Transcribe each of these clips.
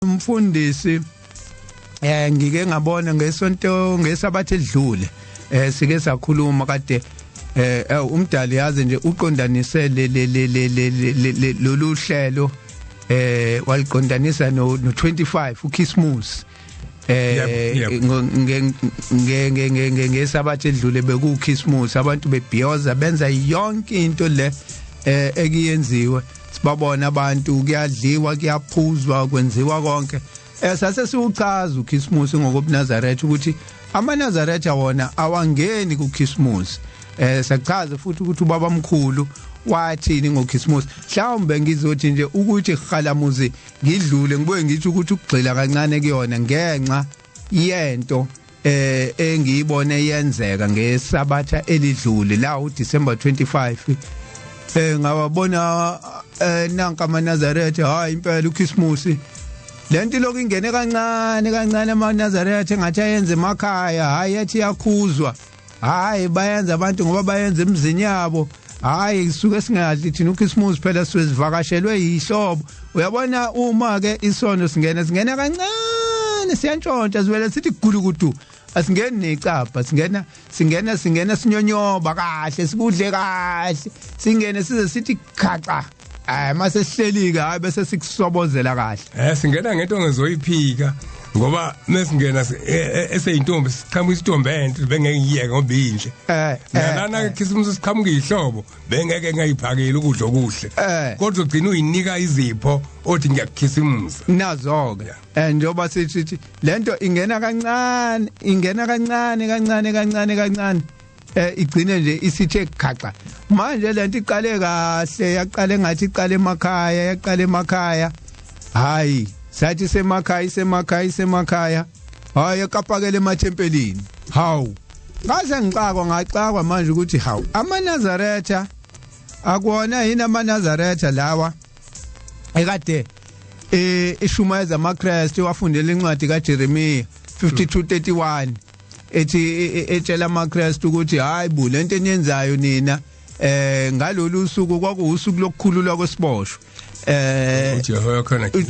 Umfundisi, ngike ngabona ngesonto, ngesabatha edlule, sike sakhuluma kade umdali yazi nje uqondanise le le le le lolu hlelo, waliqondanisa no 25 uChristmas. Nge nge nge ngesabatha edlule beku Christmas, abantu bebhiyoza, benza yonke into le ekuyenziwe, sibabona abantu, kuyadliwa, kuyaphuzwa, kwenziwa konke. Sase siuchaza uChristmas ngokobuNazaretha ukuthi amaNazaretha wona awangeni kuChristmas. Sachaza futhi ukuthi ubaba mkhulu wathini ngoChristmas. Mhlawumbe ngizothi nje ukuthi khalamuzi ngidlule, ngibuye ngithi ukuthi ukugxila kancane kuyona ngenxa yento engiyibone yenzeka ngesabatha elidlule la uDecember 25. Ngawabona nanka amaNazaretha, hayi impela uChristmas lento lokhu ingene kancane kancane, amaNazaretha engathi ayenze emakhaya, hayi ethi yakhuzwa, hayi bayenza abantu ngoba bayenza emzini yabo, hayi sisuke singadli thina uChristmas phela, sizivakashelwe yihlobo. Uyabona uma ke isono singena, singena kancane, siyantshontsha, sivele sithi gulukudu, asingeni necapha, singena singena singena sinyonyoba kahle, sikudle kahle, singene size sithi khaxa, hayi mase sihleli ke, hayi bese sikusobozela kahle. Singena ngento ngezoyiphika ngoba mesingena eseyintombi siqhamuka isitombe enhle, bengeke ngiyeke ngoba inhle. Nalana Christmas siqhamuka ihlobo, bengeke ngayiphakeli ukudla okuhle. Kodwa ugcina uyinika izipho othi ngiyakukhisimusa. Nazo ke njengoba sithi lento ingena kancane, ingena kancane kancane kancane kancane, igcine nje isithe khaxa. Manje lento iqale kahle, yaqale ngathi iqale emakhaya, yaqale emakhaya, hayi sathi semakhaya, isemakhaya, isemakhaya, hayi ekapakele emathempelini. Hawu, ngase ngixakwa, ngaxakwa manje ukuthi hawu, amaNazaretha akuwona yini amaNazaretha lawa ekade ishumayeza amaKristu, wafundela incwadi kaJeremiah 52:31 ethi etshela amaKristu ukuthi hayi bu lento eniyenzayo nina ngalolu suku kwakuwusuku lokukhululwa kwesiboshwa. uJehoiakim.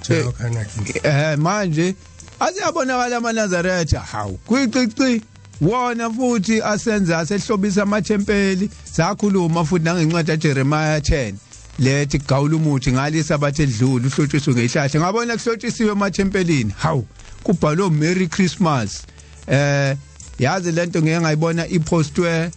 Ujehoiakim. Manje asiyabonakala amaNazaretha, hawu kwiqiqi wona futhi asenza asehlobisa amathempeli. Sakhuluma futhi nangencwadi kaJeremiah 10 lethi gawula umuthi ngalisa bathe dlula uhlotshiswe ngehlahla. Ngabona kuhlotshisiwe emathempelini, hawu kubhalwe Merry Christmas. Yazi lento ngeke ngayibona ipostwe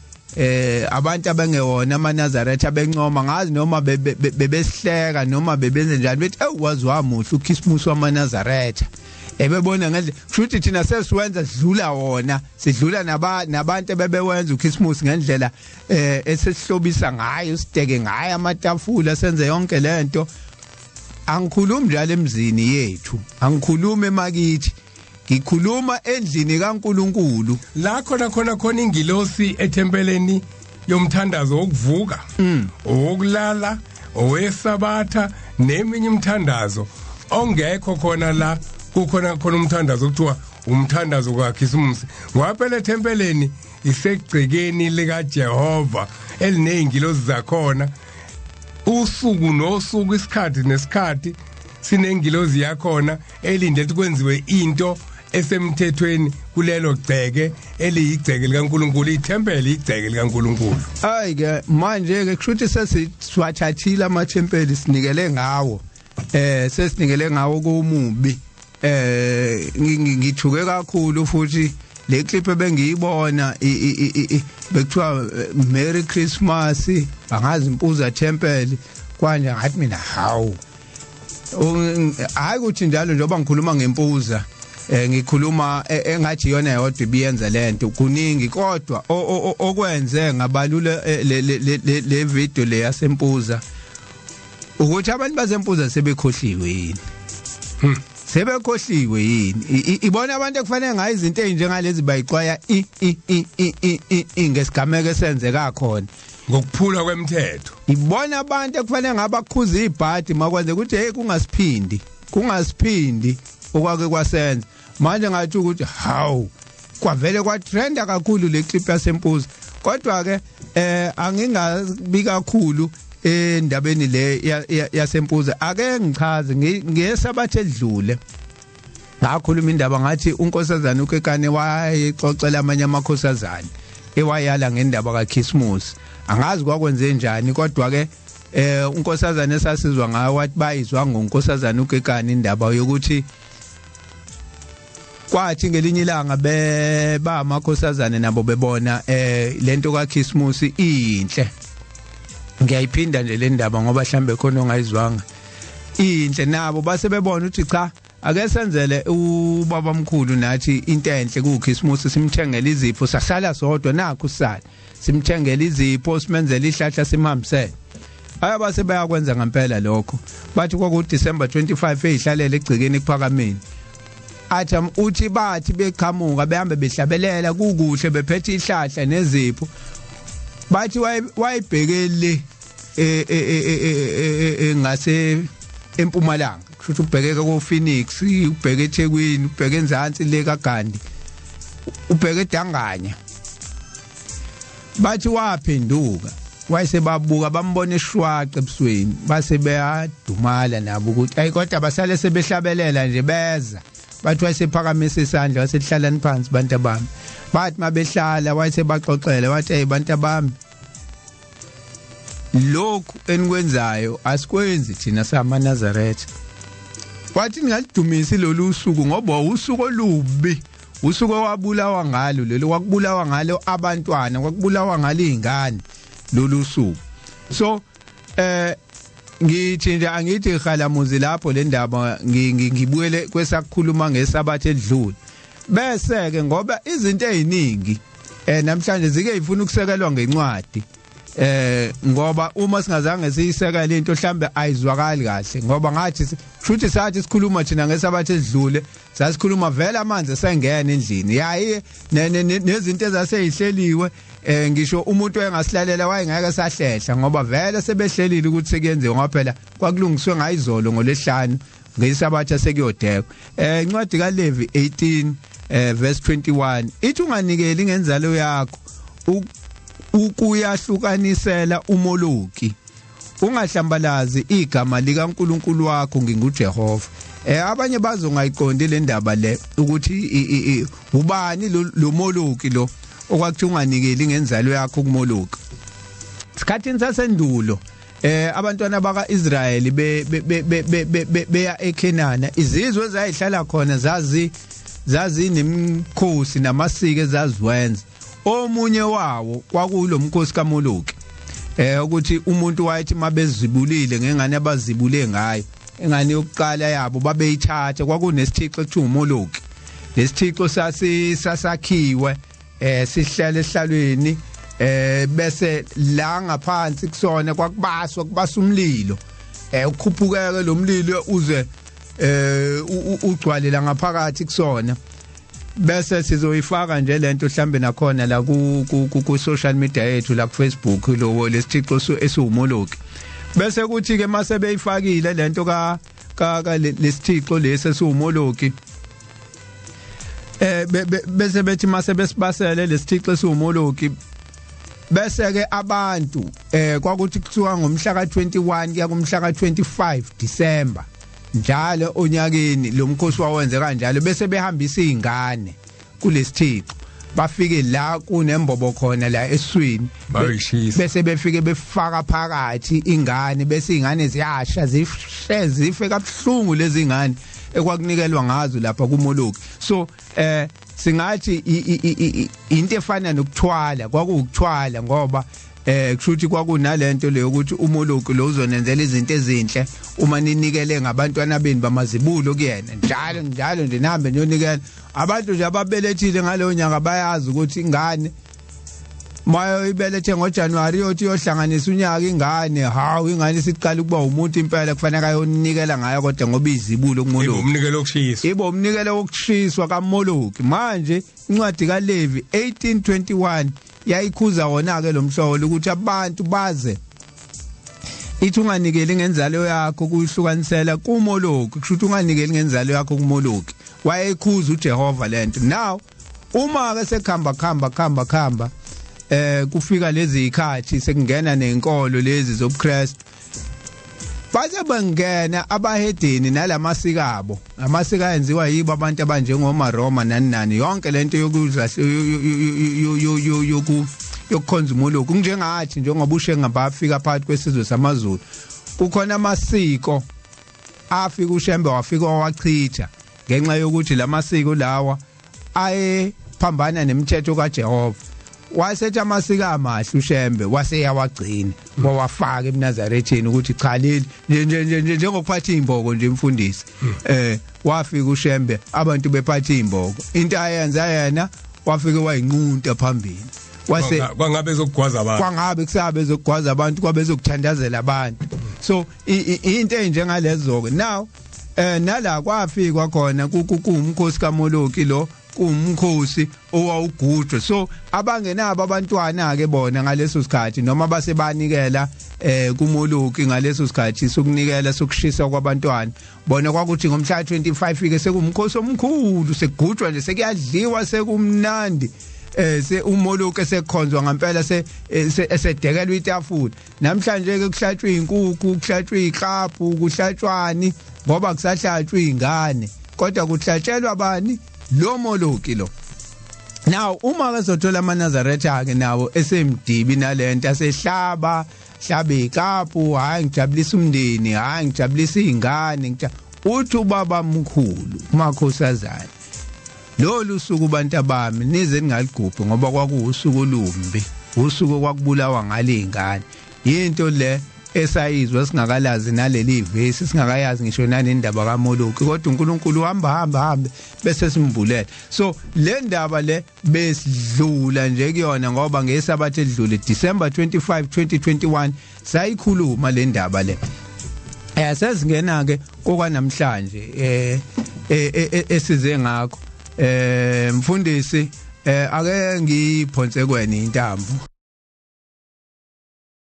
abantu abengewona amaNazaretha bencoma, ngazi noma bebesihleka noma bebenze njani, bethi ewu wazi wamuhle uChristmas wamaNazaretha, ebebona ngendlela futhi thina sesiwenza sidlula wona, sidlula nabantu ebebewenza uChristmas ngendlela esesihlobisa ngayo, sideke ngayo amatafula, senze yonke lento. Angikhulumi njalo emzini yethu, angikhulumi emakithi, ngikhuluma endlini kaNkuluNkulu. La khona khona khona ingilosi ethempeleni yomthandazo wokuvuka, owokulala, owesabatha neminye imithandazo ongekho khona la kukhona khona umthandazo okuthiwa umthandazo kaKhisimusi, ngoba phela ethempeleni isegcekeni likaJehova elineyingilosi zakhona, usuku nosuku, isikhathi nesikhathi sinengilozi yakhona elinde ukuthi kwenziwe into esemthethweni kulelo gceke eliyigceke likaNkuluNkulu, ithempeli igceke likaNkuluNkulu. Hayi ke manje ke kushuthi sesisiwathathile amathempeli, sinikele ngawo, sesinikele ngawo komubi. Ngithuke kakhulu futhi le clip ebengiyibona bekuthiwa Merry Christmas, angazi impuza temple kwanje, ngathi mina hawu, hayi ukuthi njalo njengoba ngikhuluma ngempuza ngikhuluma engathi iyona yodwa ibiyenza lento, kuningi kodwa okwenze ngabalula le video le yasempuza ukuthi abantu basempuza sebekhohliwe yini, sebekhohliwe yini. Ibona abantu ekufanele ngayo izinto ezinjengalezi bayixwaya i i i i i i ngesigameko esenzeka khona ngokuphula kwemthetho. Ibona abantu ekufanele ngabakhuza ibhadi makwenze ukuthi hey kungasiphindi, kungasiphindi okwake kwasenza. Manje ngathi ukuthi hawu, kwavele kwatrenda kakhulu le clip yasempuza, kodwa ke angingabi kakhulu. Endabeni le yasempuza, ake ngichaze ngesabathe edlule ngakhuluma indaba ngathi uNkosazana uKekane wayexoxela amanye amakhosazana ewayala ngendaba kaChristmas. Angazi kwakwenze njani, kodwa ke uNkosazana esasizwa ngayo wathi bayizwa ngoNkosazana uKekane indaba yokuthi kwathi ngelinye ilanga beba amakhosazane nabo bebona lento kaChristmas inhle. Ngiyayiphinda nje le ndaba ngoba mhlambe khona ongayizwanga. Inhle nabo base bebona ukuthi cha, ake senzele ubaba mkhulu nathi into enhle kuChristmas, simthengele izipho, sasala sodwa nakho sisala, simthengele izipho, simenzele ihlahla, simhambisele. Aya base bayakwenza ngempela lokho. Bathi kwaku December 25 eyihlalele egcikeni ekuphakameni. Athi uthi bathi beqhamuka behambe behlabelela kukuhle bephethe ihlahla nezipho. Bathi wayibhekele ngase empumalanga, kusho ubhekeke ko Phoenix, ubheke eThekwini, ubheke enzansi le kaGandhi, ubheke eDanganya. Bathi waphenduka wayesebabuka bambona eshwaqa ebusweni, base beyadumala nabo ukuthi ayi, kodwa basale sebehlabelela nje beza. Bathi wayesephakamisa isandla wasehlalani phansi bantu abami. Bathi mabehlala wayesebaxoxela wathi, hey bantu abami, lokhu enikwenzayo asikwenzi thina samaNazaretha. Wathi ningalidumisi lolu suku ngoba usuku olubi, usuku owabulawa ngalo lelo, kwakubulawa ngalo abantwana, kwakubulawa ngalo izingane lolu suku. So ngithi nje angithi ihalamuzi lapho le ndaba, ngibuyele kwesakukhuluma ngesabathe edlule. Bese ke ngoba izinto eziningi namhlanje zike ifuna ukusekelwa ngencwadi, ngoba uma singazange siyisekele into mhlambe ayizwakali kahle, ngoba ngathi futhi sathi sikhuluma thina ngesabathe edlule sasikhuluma vele amanzi esengena endlini, yayi nezinto ezaseyihleliwe. Ngisho umuntu engasilalela wayengeke sahlehla ngoba vele sebehlelile ukuthi sekuyenziwe, ngoba phela kwakulungiswe ngayizolo ngolesihlanu, ngesabatha sekuyodekwa. Incwadi kaLevi 18 verse 21 ithi unganikeli ngenzalo yakho ukuyahlukanisela uMoloki, ungahlambalazi igama likaNkuluNkulu wakho, nginguJehova. Abanye bazongayiqondi le ndaba le ukuthi ubani lo Moloki lo okwakuthi unganikeli ngenzalo yakho kuMoloki. Sikhathini sasendulo abantwana bakaIsrayeli beya eKhenana, izizwe ezayihlala khona zazi nemikhosi namasiko ezaziwenza. Omunye wawo kwakulomkhosi kaMoloki, ukuthi umuntu wayethi mabezibulile ngengane abazibule ngayo, ingane yokuqala yabo babeyithatha, kwakunesithixo ekuthiwa uMoloki. Lesithixo sasakhiwe sihlale esihlalweni, bese la ngaphansi kusona kwakubaswa kubasa umlilo, ukhuphukeke lo mlilo uze ugcwale la ngaphakathi kusona. Bese sizoyifaka nje lento mhlambe nakhona la ku social media yethu la ku Facebook lo lesithixo esiwumoloki. Bese kuthi ke mase beyifakile lento ka lesithixo lesi esiwumoloki, bese bethi mase besibasele lesithixo esiwumoloki, bese ke abantu kwakuthi kuthiwa ngomhla ka21 kuya kumhla ka25 December njalo onyakeni lo mkhosi wawenze kanjalo, bese behambisa izingane kulesithixo, bafike la kunembobo khona la eswini, bese befike befaka phakathi ingane, bese ingane ziyasha zifishe zife kabuhlungu lezi ingane ekwakunikelwa ngazo lapha kuMoloki. So singathi into efana nokuthwala, kwakuwukuthwala ngoba kushuthi kwakunalento leyo ukuthi uMoloki lo uzonenzela izinto ezinhle uma ninikele ngabantwana benu bamazibulo kuyena njalo njalo nje nihambe niyonikela. Abantu nje ababelethile ngaleyo nyanga bayazi ukuthi ingane mayo ibelethe ngoJanuary yothi yohlanganisa unyaka ingane, hawu ingane isiqala ukuba umuntu impela, kufanele ayonikela ngayo kodwa ngoba izibulo kuMoloki, umnikelo wokushiswa, ibo umnikelo wokushiswa kaMoloki. Manje incwadi kaLevi 1821 yayikhuza wona ke lo mhlolo ukuthi abantu baze ithi unganikeli ngenzalo yakho kuyihlukanisela kuMoloki, kusho ukuthi unganikeli ngenzalo yakho kuMoloki. Wayekhuza uJehova lento. Now uma ke sekuhamba khamba khamba khamba Kufika lezi ikhathi sekungena nenkolo lezi zobuKristu, base bangena abahedeni nalamasiko abo, amasiko ayenziwa yibo abantu abanjengomaRoma nani nani, yonke lento yokudla yokukhonza uMoloki. Kunjengathi njengoba uShenge bafika phakathi kwesizwe samaZulu, kukhona amasiko afika uShembe wafika wawachitha ngenxa yokuthi lamasiko lawa ayephambana nemithetho kaJehova. Wasethi amasiko amahle uShembe waseyawagcina wawafaka ebuNazaretheni ukuthi cha leli nje njengokuphatha imboko nje imfundisi. Wafika uShembe abantu bephatha imboko, into ayenza yena wafika wayinqunta phambili, wase kwangabe ezokugwaza abantu, kwangabe kusabe ezokugwaza abantu, kwabe ezokuthandazela abantu. So into enjengalezo ke now nala kwafikwa khona kuwumkhosi kaMoloki lo, kuwumkhosi owawugujwa. So abangenabo abantwana ke bona ngaleso sikhathi, noma basebanikela kuMoloki ngaleso sikhathi sokunikela sokushisa kwabantwana, bona kwakuthi ngomhla 25 ke sekumkhosi omkhulu, sekugujwa nje, sekuyadliwa, sekumnandi, se uMoloki esekhonzwa ngempela, esedekelwa itafula. Namhlanje ke kuhlatshwa izinkukhu, kuhlatshwa iklapu, kuhlatshwani, ngoba kusahlatshwa izingane, kodwa kuhlatshelwa bani? Lo Moloki lo. Now uma bezothola amaNazaretha ke nawo esemdibi nalento, asehlaba hlaba ikapu, hayi ngijabulisa umndeni, hayi ngijabulisa izingane, uthi ubaba mkhulu makhosazana, lolu suku bantu abami nize ningaligubhi, ngoba kwakuwusuku olumbi, usuku kwakubulawa ngale ingane. Into le esayizwa singakalazi naleli vesi, singakayazi ngisho nanendaba kaMoloki, kodwa uNkulunkulu uhamba hamba hambe bese simbulela. So le ndaba le besidlula nje kuyona, ngoba ngesabatha edlule December 25 2021 sayikhuluma le ndaba le. Sesingena ke kokwanamhlanje esize ngakho. Mfundisi, ake ngiphonse kwena intambo.